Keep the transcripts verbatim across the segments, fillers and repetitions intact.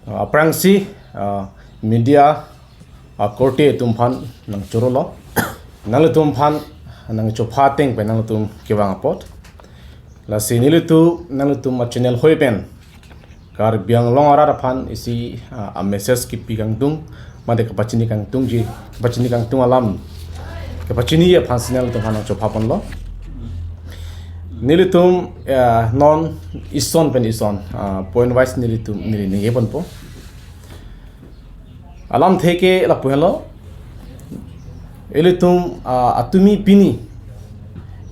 Aphrangsi, ah, media akorte atum aphan nangchorolo. Nanglitum aphan nangchopha ateng pen nanglitum kevang apot. Lasi nelitum, nanglitum a-channel hoi pen Karbi Anglong arat aphan isi, ah, a-message kipi kangtung, mate kapachini kangtungji, kapachini kangtung alam, kapachini aphansi nanglitum aphan nangchopha ponlo. Nelitum, ah, non ison pen ison, ah, point wise nelitum, neli ningje ponpo. Alamthe ke lapu henlo. Ilitum, ah, atumi pini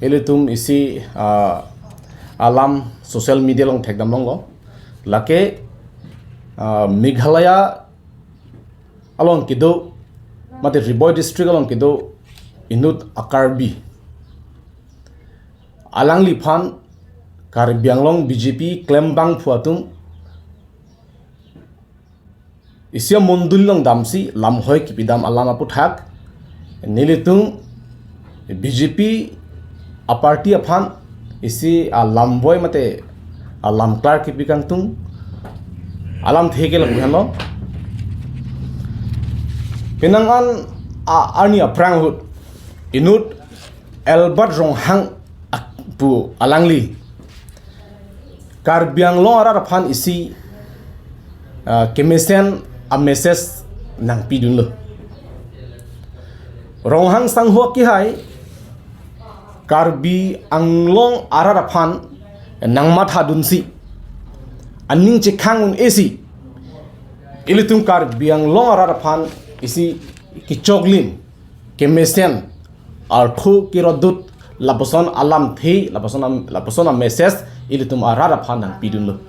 ilitum isi, ah, alam social media along thekdam longlo. Lake, ah, Meghalaya along kedo, mate Ri Bhoi district along kedo inut a-Karbi, alangliphan Karbi Anglong B J P klembangphu atum isi amondoli along damsi lamhoi kipidam alam aputhak nelitum B J P a-party aphan isi alamvoi mate alamklar kipi kangtung. Alamthe ke lapu henlo. Penang an a-, arni aphrang ahut inut Albert Ronghang ak-, pu alangli Karbi Anglong arat aphan isi, ah, kemesen a-message nangpidunlo. Ronghang sangho akihai Karbi Anglong arat aphan nangmathadunsi, aning chekhang un-esi, ilitum Karbi Anglong arat aphan isi kechoklim, kemesen, artho kerodut, lapuson alamthe, lapuson am-, lapuson a-message ilitum arat aphan nangpidunlo.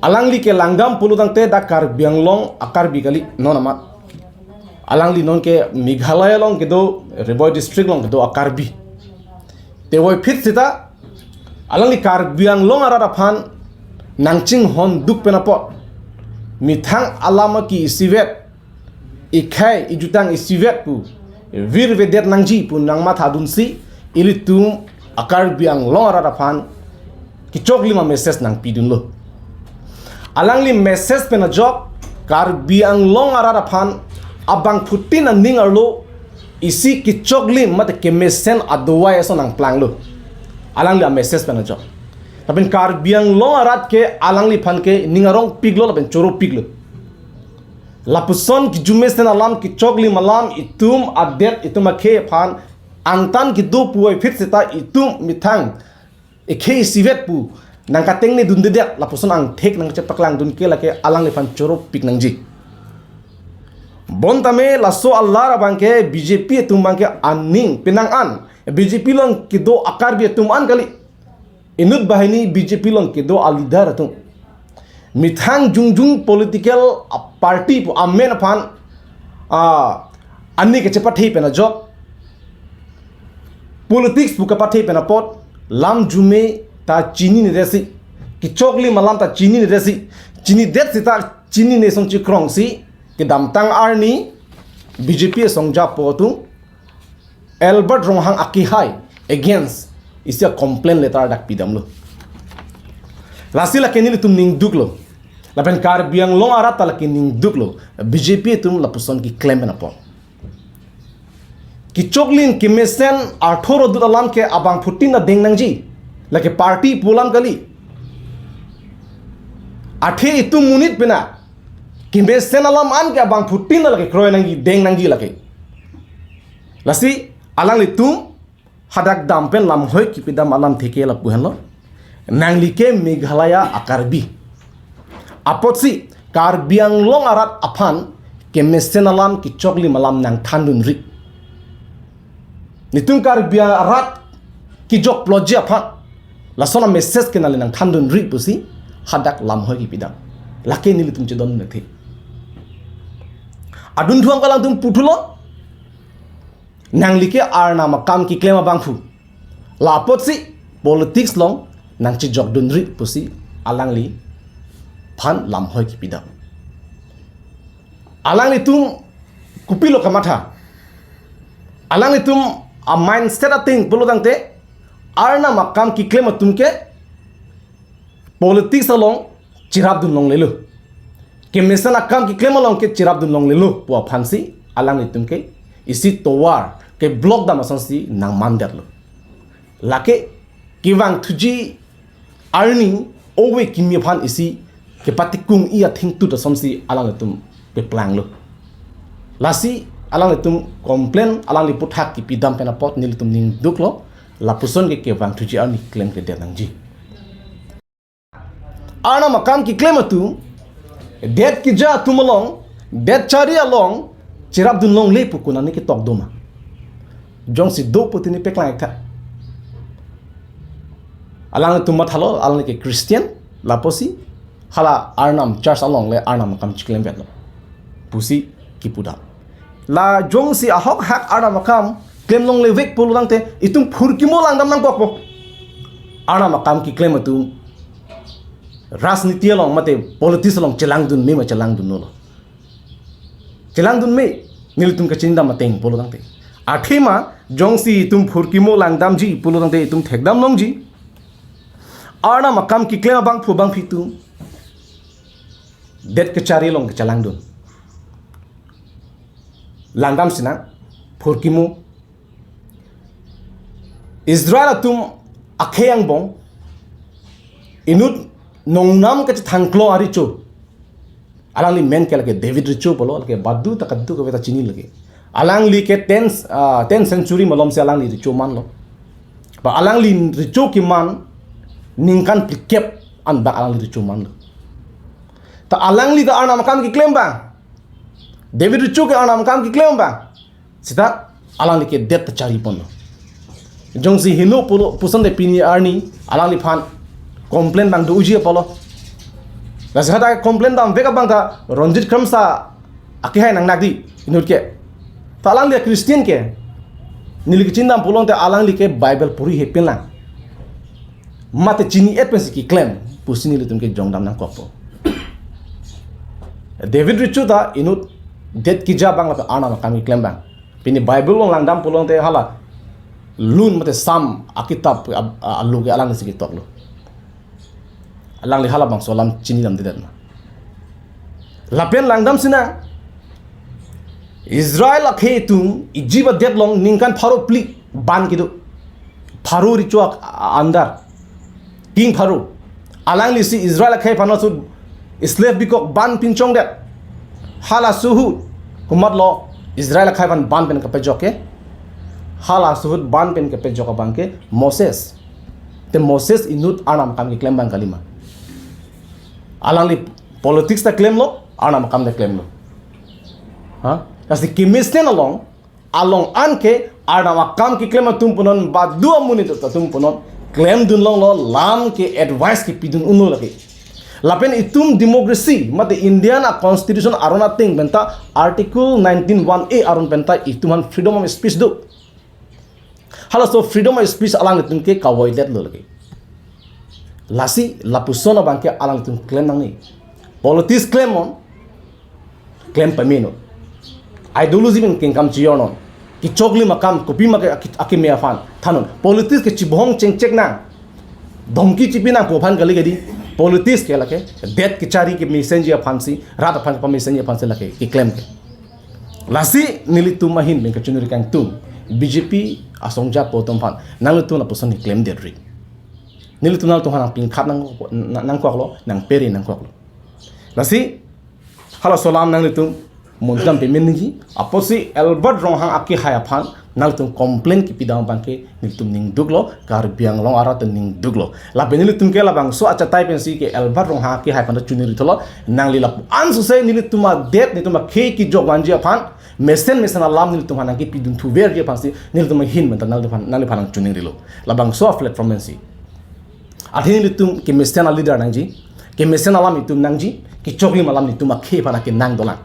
Alangli ke langdam pulo tangte dak Karbi Anglong a-Karbi kali, non amat. Alangli nonke Meghalaya along kedo, Ri Bhoi district along kedo a-Karbi. Tevoiphit seta alangli Karbi Anglong arat aphan nangchinghonduk pen apot, methang alam aki isivet, ikhai ijutang isivet pu virvedet nangji pu nangmathadunsi, ilitum a-Karbi Anglong arat aphan kechoklim a-message nangpidunlo. Alangli message pen ajok Karbi Anglong arat aphan abangphutin aning arlo isi kechoklim mate kemesen adovai ason nangplanglo. Alangli a-message pen ajok. Lapen Karbi Anglong arat ke alangliphan ke ning arongpiklo lapen choropiklo. Lapuson kejumesen alam, kechoklim alam, itum adet, itum akhei aphan angtan kedo puvoiphit seta itum methang ikhei isivet pu nangkatengnedundedet, lapuson angthek nangchepaklangdun ke lake alangliphan choropik nangji. Bonta me laso alar abangke B J P atum abangke aning penang an B J P along kedo a-Karbi atum an kali. Inut banghini B J P along kedo a-leader atum methang jongjong political a-party pu amen aphan, ah, ani kachepathe pen ajok, politics pu kapathe pen apot lam arjume ta chininedetsi, kechoklim alam ta chininedetsi, chinidet seta chinine asong chikrongsi kedamtang arni B J P asong japo atum Albert Ronghang akihai against isi a-complaint letter dak pidamlo. Lasi lake nelitum ningduklo. Lapen Karbi Anglong arat ta lake ningduklo. B J P atum lapuson keklem pen apot. Kechoklim kemesen artho rodut alam ke abangphutin ta deng nangji. Lake party pu alam kali. Athe itum monit pena kemesen alam an ke abangphutin ta lake kroi nangji, deng nangji lake. Lasi alanglitum hadak dam pen lamhoi kipidam alamthe ke lapu henlo. Nangli ke Meghalaya a-Karbi. Apotsi Karbi Anglong arat aphan kemesen alam, kechoklim alam nangthandunri. Netum Karbi arat kejok ploji aphan lason a-message ke nangli nangthandunri pusi hadak lamhoi kipidam. Lake nelitum chedondunde. Adunthu angko alangtum puthulo. Nangli ke Arnam akam keklem abangphu. Lapotsi politics along nangchejokdunri pusi alangliphan lamhoi kipidam. Alanglitum kopilo kamatha? Alanglitum a-mindset ateng pulo tangte Arnam akam keklem atum ke politics along cherapdun longlelo, kemesen akam keklem along ke cherapdun longlelo pu aphansi alanglitum ke isi tovar ke block dam asonsi nangmandetlo. Lake kevangthuji arni ove kimi aphan isi kepatikung-i athengtut asonsi alanglitum keplanglo. Lasi alanglitum complain, alangli aputhak kipidam pen apot nelitum ningduklo, lapuson ke kevangthuji arni klemkledet nangji. Arnam akam keklem atum, det keja atum along, det chari along cherapdun longle pu konatne ketok doma? Jongsi do pu tini peklang-ik tha. Alangtum mathalo, alangli ke Christian, lapusi hala Arnam church along le Arnam akam chiklemvetlo pusi kipudam. La jongsi ahok hak Arnam akam klem longlevek pulo tangte itum phurkimo langdam nangkokpo. Arnam akam keklem atum rajniti along mate politics along chelangdunme ma chelangdunlo? Chelangdunme, nelitum kachinidam ateng pulo tangte. Athema jongsi itum phurkimo langdamji pulo tangte itum thekdam longji. Arnam akam keklem abangphu abangphi atum det kechari along kechelangdun. Langdam sinang, phurkimo. Israel atum akhei angbong inut nongnam kachethangklong arecho. Alangli men ke lake David Recho pulo, lake badu ta kadokave ta chini lake. Alangli ke ten, ah, ten century malomsi alangli recho manlo. Ba alangli recho keman ningkan phlikep an ba alangli recho manlo. Ta alangli ta Arnam akam keklem abang, David Recho ke Arnam akam keklem abang, seta alangli ke det ta chariponlo. Jongsi heno pulo puson te pini arni alangliphan complain abang do-uji apotlo. Lasi hata complain damvek abang ta Ranjit Kramsa akehai nangnakdi inut ke. Ta alangli Christian ke, neli kachinidam pulo tangte alangli ke Bible puri hepin lang mate chini-et pensi keklem pusi nelitum ke jongdam nangkokpo. David Recho ta inut det keja abang lapen Arnam akam keklem abang. Pini Bible along langdam pulo tangte hala Lun mate Psalm akitap a-, a-, alo ke alangli si ketoklo. Alangli halabangso alam chinidamdedet ma? Lapen langdam sinang, Israel akhei atum Egypt adet along ningkan pharo phli ban kedo. Pharo recho ak-, a-, andar. King Pharaoh. Alangli si Israel akhei aphan laso slave bikok ban pinchongdet. Halaso ahut komatlo Israel akhei aphan ban pen kapejok ke? Halaso ahut ban pen kapejok abang ke Moses. Te Moses inut Arnam akam keklem abang kalima? Alangli politics ta klemlo, Arnam akam ta klemlo. Ha? Lasi kemesen along, along an ke Arnam akam keklem atum punon, badu amonit atum punon klemdun longlo, lam ke advice kepidun unlo lake. Lapen itum democracy mate Indian a-constitution aron ateng penta Article nineteen one A aron penta itum aphan freedom of speech do. Halaso freedom of speech alanglitum ke kavoidetlo lake. Lasi lapuson abang ke alanglitum klem nangne. Politics klemnon, klem pamenon. Ideology pen kengkam chijornon. Kechoklim akam kopima ke aki-, akeme aphan thanon. Politics ke chibohong chengchek nang, dongki chipi nang pu aphan kali kedi. Politics ke lake det kechari kemesenji aphansi, rat aphan kepamesenji aphansi lake keklem ke. Lasi nelitum ahin pen kachiniri kangtung, B J P asong japo atum aphan nanglitum lapuson klemdetri. Nelitum nanglitum aphan nangpingkhat nang, nang, nangkoklo, nangperi nangkoklo. Lasi halaso alam nanglitum mondam pemen ningji, apotsi Albert Ronghang akehai aphan nanglitum complain kepidam abang ke nelitum ningduklo, Karbi Anglong arat ningduklo. Lapen nelitum ke labangso achatai pensi ke Albert Ronghang akehai aphan ta chiniri thulo, nangli lapu-an suse nelitum adet, nelitum akhei kejok vanji aphan mesen mesen alam nelitum aphan nangkepidun thuverji aphansi nelitum ahin pen ta nanglitum aphan, nangliphan nangchiningrilo. Labangso a-platform pensi. Athe nelitum kemesen a-leader nangji, kemesen alam itum nangji, kechoklim alam itum akhei aphan akenang dolang.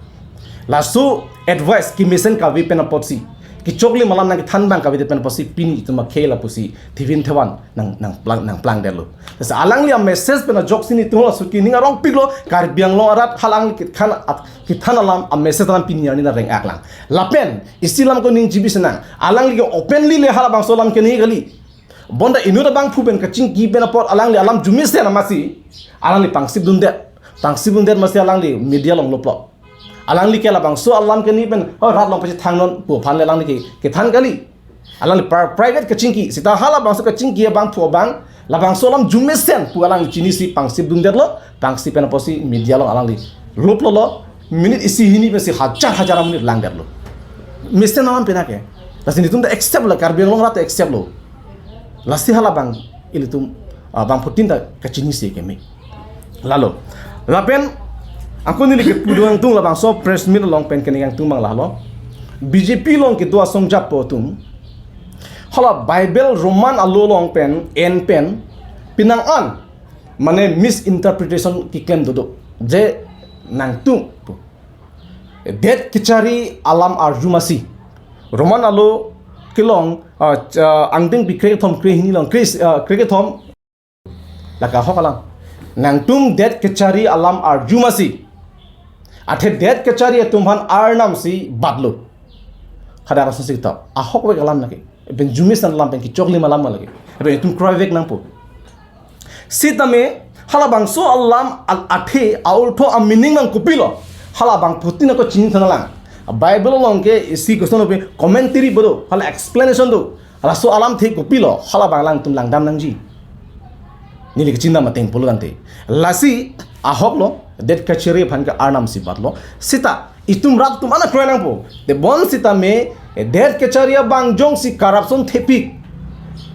Laso advice kemesen kave pen apotsi, kechoklim alam nangkethan abang kave pen apotsi pini itum akhei lapusi thivin thevan nang, nangplang, nangplangdetlo. Lasi alangli a-message pen ajoksi nelitum laso ke ning arongpiklo, Karbi Anglong arat halangli kethan at-, kethan alam a-message alam pini arni ta reng-aklang. Lapen isi alam ko ningjebi sinang, alangli ke openly le halabangso alam kenangji kali. Bonta inut abangphu pen kachingki pen apot alangli alam arjumesen amatsi alangli pangsip dundet. Pangsip dundet amatsi alangli media along loplo. Alangli ke labangso alam ke ni pen, oh, rat along pachethangnon pu aphan le alangli ke, kethan kali. Alangli pri-, private kachingki, seta halabangso kachingki abangphu abang, labangso alam arjumesen pu alangli chinisi pangsip dundetlo, pangsip pen apotsi media along alangli loplo lo, minute isi hini pensi hajar hajar amonit langdetlo. Mesen alam penang ke. Lasi netum ta accept lo, Karbi Anglong rat ta accept lo. Lasi halabang ilitum, ah, bangphutin ta kachinisi keme. Lalo. Lapen, ako neli kepu do nangtum labangso press meet along pen keningje nangtum abang lahelo. B J P along kedo asong japo atum. Hala Bible Roman alo along pen, en pen, penang an, mane misinterpretation keklem dodo. Je nangtum pu. Det kechari alam arju amatsi. Roman alo kelong, ah, ch-, ah, angdengpi krekethom krehini along, kre, ah, krekethom. Lake ahok alam. Nangtum det kechari alam arju amatsi. Athe det kechari atum aphan Arnam si batlo. Hadak ason si ta ahokvek alam lake. Pen arjumesen alam pen kechoklim alam lake. Pen itum kroivek nangpo. Sitame halabangso alam al-, athe a-ortho a-meaning abang kopilo. Halabangphutin ako chinithan lang. Bible along ke isi question of commentary bodo. Hala explanation do. Halaso alamthe kopilo, halabang alangtum langdam nangji. Neli kachinidam ateng pulo tangte. Lasi ahoklo, det kechari aphan ke Arnam si batlo. Seta, itum rat atum ana kroi nangpo. Te bonsitame, det kechari abang jongsi corruption thepik.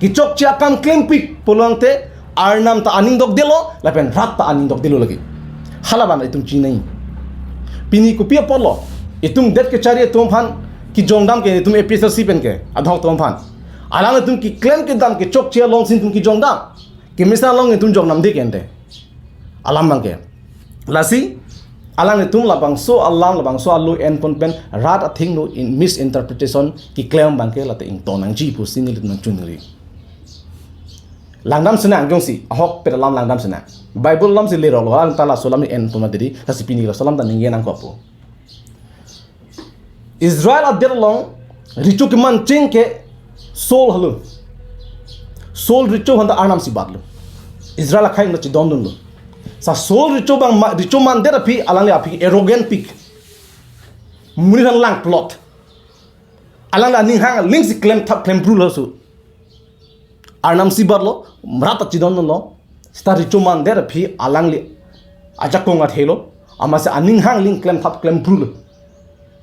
Kechokche akam klempik pulo tangte, Arnam ta aning dokdetlo, lapen rat ta aning dokdetlo lake. Halabang itum chinine. Pini kopi apotlo, itum det kechari atum aphan kejongdam ke itum A P H L C pen ke, adhok atum aphan. Alanglitum keklem kedam kechokche alongsi itum kejongdam. Kemesen along itum jongdamde ke ante. Alam abang ke. Lasi, alanglitum labangso alam, labangso alo enpon pen, rat athengno in misinterpretation keklem abang ke lata ingtong nangji pusi nelitum nangchoningri. Langdam sinang jongsi, ahokpet alam langdam sinang. Bible alam si leroklo, alang ta laso alam enpon ma diri, lasi pini laso alam ta ningje nangkokpo. Israel adet along recho keman cheng ke Saul helo. Saul recho aphan ta Arnam si batlo. Israel akhei ta chedondunlo. Sa Saul recho abang ma-, recho mandet aphi alangli aphi arrogant pik. Monit aphan langplot. Alangli aning hang aling si klemthap klempru laso. Arnam si batlo, rat ta chedondunlo, seta recho mandet aphi alangli ajakong athelo, amatsi aning hang aling klemthap klemprulo.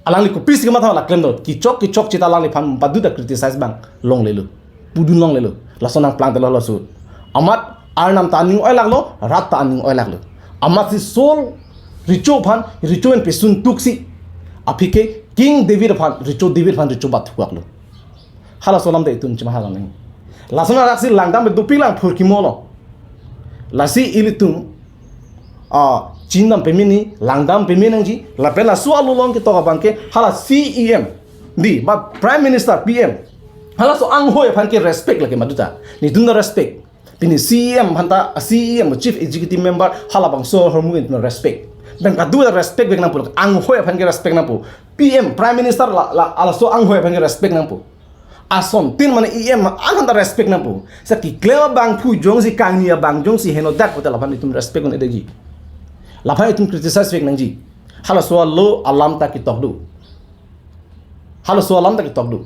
Alangli kopisi kematha la klemdun, kechok kechokche ta alangliphan baduta criticize abang longlelo, pudun longlelo, laso nangplangdetlo laso. Amat Arnam ta aning oilaklo, rat ta aning oilaklo. Amatsi Saul recho aphan, recho pen pesun tuksi, aphi ke King David aphan, recho David aphan recho bat thuaklo. Halaso alam ta itum chima halang nang. Laso nangkaksi langdam dopik lang phurkimolo. Lasi ilitum, ah, chinidam peme ni, langdam peme nangji, lapen laso alo along ketok abang ke, hala C E M, di, ba Prime Minister, P M. Halaso anghoi aphan ke respect lake maduta. Netum ta respect. Pini C E M aphan ta, C E M, Chief Executive Member, halabangso ahormu netum ta respect. Pen kadu ta respect vek nangpo, anghoi aphan ke respect nangpo. P M, Prime Minister la, la, halaso anghoi aphan ke respect nangpo. Asontin mane E M aphan ta respect nangpo. Sa keklem abangphu jongsi kangni abang jongsi henodak puta laphan itum respect un-edetji. Laphan itum criticize vek nangji. Halaso alo alam ta ketok do. Halaso alam ta ketok do.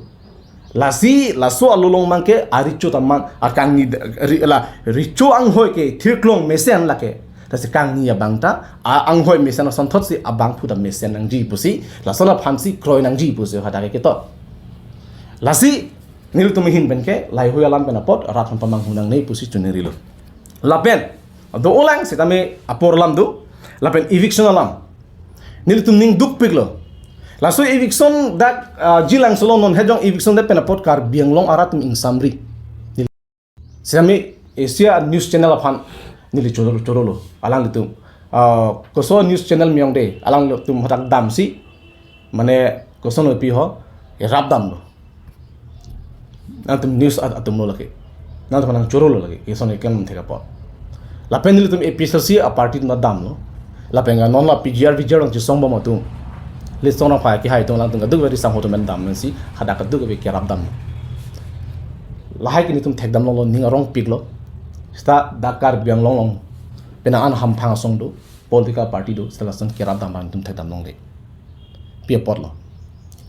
Lasi, laso alo along abang ke arecho ta man, akangni, ri-, la, recho anghoi ke thirklong mesen lake. Lasi kangni abang ta, a-, anghoi mesen asonthotsi abangphu ta mesen nangji pusi, laso laphansi kroi nangji pusi hadak ke ketok. Lasi, nelitum ahin pen ke, laheihui alam pen apot, rat aphan pamanghu nangne pusi choningrilo. Lapen, do-olang sitame apor alam do, lapen eviction alam. Nelitum ning dukpiklo. Laso eviction dak, ah, jilang solo non hejong eviction det pen apot Karbi Anglong arat atum ingsamri. Sitame Asia News Channel aphan neli choro, chorolo. Alanglitum, ah, koso news channel miyong de, alanglitum hadak damsi, mane koson pi ho, erap damlo. Nangtum news at-, atumlo lake. Nangtum nangchorolo lake. Eson eklem thek apot. Lapen nelitum A P H L C a-party atum ta damlo. Lapen non la P G R, V G R along chesong bom atum. List song nangphai kehai atum alangtum kadokave sangho atum pen damsi hadak kadokave kerap dam. Lahai ke nelitum thekdam longlo, ning arong piklo. Seta dak Karbi Anglong along penang an hamphang asong do, political party do, seta lason kerap dam abang nelitum thekdam longle. Pi apotlo?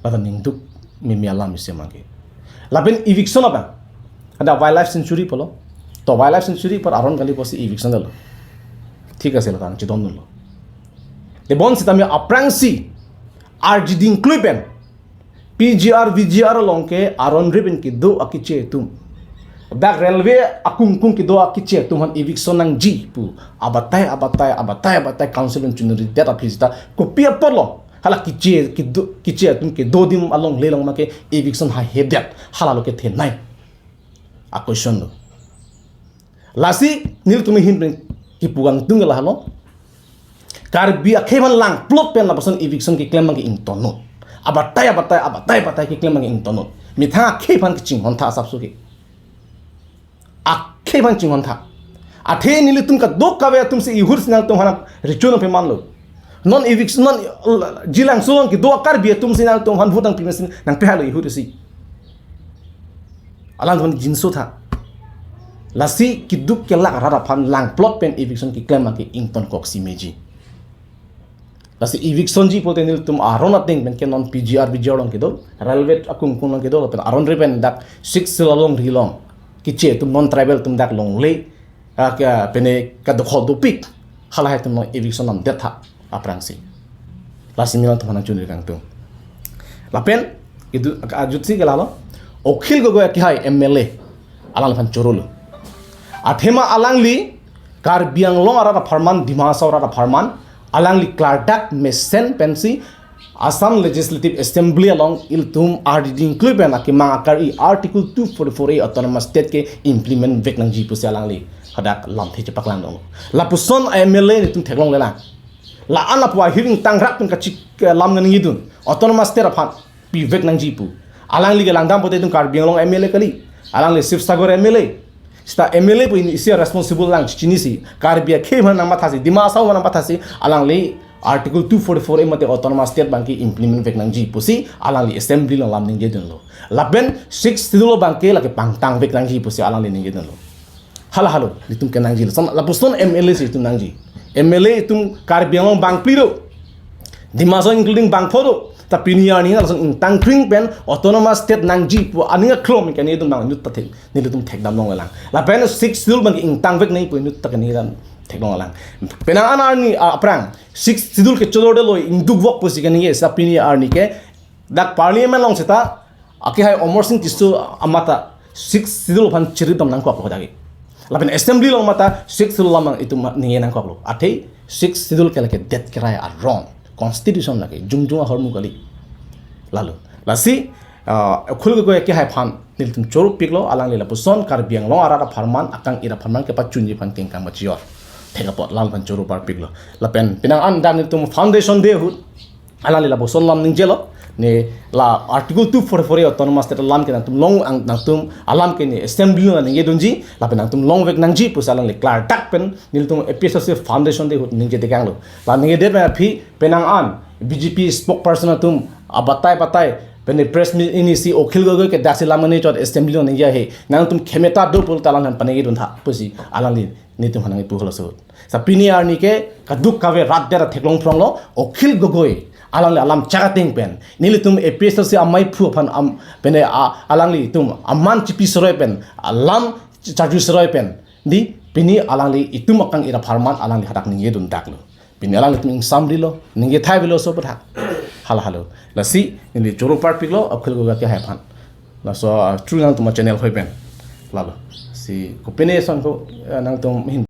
Lata ningduk mimi alam isi abang ke. Lapen eviction abang, ada wildlife sanctuary pulo. To wildlife sanctuary apor aron kali pusi eviction dolo. Thik ase, lata nangchedondunlo. Tebon sitame aphrangsi R G D ingklui pen P G R, V G R along ke aron ri pen kedo akeche atum, dak railway akungkung kedo akeche atum aphan eviction nangji pu abatai abatai abatai abatai council along chunri det aphi seta kopi apotlo? Hala keche kedo, keche atum kedo adim alongle along ma ke eviction haihedet, hala lo kethenei a-question lo. Lasi nelitum ahin pen kipu kangtung ke lahelo. Karbi akhei aphan langplot pen lapuson eviction keklem abang ke ingtonnot. Abatai abatai abatai abatai keklem abang ke ingtonnot. Methang akhei aphan kachinghon tha asapso ke. Akhei aphan chinghon tha. Athe nelitum kadokave atum si ihur si nangtum aphan recho nangpemanlo. Non eviction, non, uh, Jilangso along kedo Karbi atum si nangtum aphan vote nangpi mesen nangpehalo ihur si. Alangtum aphan jinso tha. Lasi keduk kelak arat aphan langplot pen eviction keklem abang ke ingtonkoksi meji. Lasi eviction ji pulote nelitum aron ateng pen ke non P G R, V G R along kedo, railway akungkung along kedo, lapen aron ri pen dak Sixth Schedule alongri along keche atum, non tribal atum dak longle, ah, ke pene kadokok dopik, halahai atum along eviction namdet tha aphrangsi. Lasi nelitum aphan nangchunri kangtung. Lapen itum ajutsi ke lahelo, Akhil Gogoi akehai M L A, alangliphan chorolo. Athema alangli Karbi Anglong arat apharman, Dima Hasao arat apharman, alangli klardak mesen pensi Assam Legislative Assembly along ilitum R G D ingklui pen akemang akari Article two forty-four A Autonomous State ke implement vek nangji pusi alangli hadak lamthe chepaklang dong. Lapuson M L A nelitum theklonglelang. La-an lapu ahir ingtangrak pen kachik, eh, lam nangkedun. Autonomous State aphan pivek nangji pu. Alangli ke langdam pulote itum Karbi Anglong M L A kali. Alangli Sivasagar M L A. Seta M L A pu ini isi responsible lang chinisi. Karbi akhei aphan nangmathasi, Dima Hasao aphan nangmathasi, alangli Article two forty-four A mate Autonomous State abang ke implement vek nangji pusi alangli Assembly along lam ningjedunlo. Lapen Sixth Schedule abang ke lake pangtang vek nangji pusi alangli ningjedunlo. Hala halo, itum ke nangjilo. Lapuson M L A si itum nangji. M L A itum Karbi Anglong bangphli do. Dima Hasao including bangpho do. Ta pini arni lason ingtangkring pen Autonomous State nangji pu aning aklong ke nelitum nang inut ta thek, nelitum thekdam longlelang. Lapen Sixth Schedule abang ke ingtang vek nangji pu inut ta ke nelitum theklonglelang. Penang an arni, ah, aphrang Sixth Schedule ke chododelo, ingduk vok pusi ke neli, seta pini arni ke dak Parliament along seta akehai Amarsing Tisso amat ta Sixth Schedule aphan chirip dam nangkoklo dagi. Lapen Assembly along amat ta Sixth Schedule alam itum ningje nangkoklo. Athe Sixth Schedule ke lake det kerai aron, Constitution lake, jongjong ahormu kali. Lalo, lasi, ah, Akhil Gogoi akehai aphan nelitum choro piklo, alangli lapuson Karbi Anglong arat apharman, akang-ir apharman kepachunji aphan kengkang bachior. Thek apot alangliphan choro par piklo. Lapen penang an dak nelitum Foundation Day ahut alangli lapuson lam ningjelo, ne la Article two forty-four A Autonomous State alam ke nangtum long ang, nangtum alam ke ne Assembly along ningjedunji, lapen nangtum longvek nangji pusi alangli klardak pen nelitum A P H L C Foundation Day ahut ningje tekanglo. La ningjedet pen aphi penang an B J P spokesperson atum abatai batai pen press meet ini si Akhil Gogoi ke daksi lam nangchot Assembly along ningje he, nangtum khemeta do pulote alang aphan paningjedun tha pusi alangli nelitum aphan nangkipu halaso. Seta pini arni ke kadokave rat det theklong phronglo, Akhil Gogoi alangli alam chak ateng pen nelitum A P H L C amaiphu aphan am, pene a, alanglitum aman chipi seroi pen, alam charju seroi pen, di pini alangli itum akang-ir apharman alangli hadak ningjedun daklo. Pini alanglitum ingsamrilo, ningje thai avelo so pu tha. Hala halo. Lasi neli choro par piklo Akhil Gogoi akehai aphan. Laso, ah, through nangtum a-channel ahoi pen. Lalo. Si kopine ason ko, ah, nangtum ahin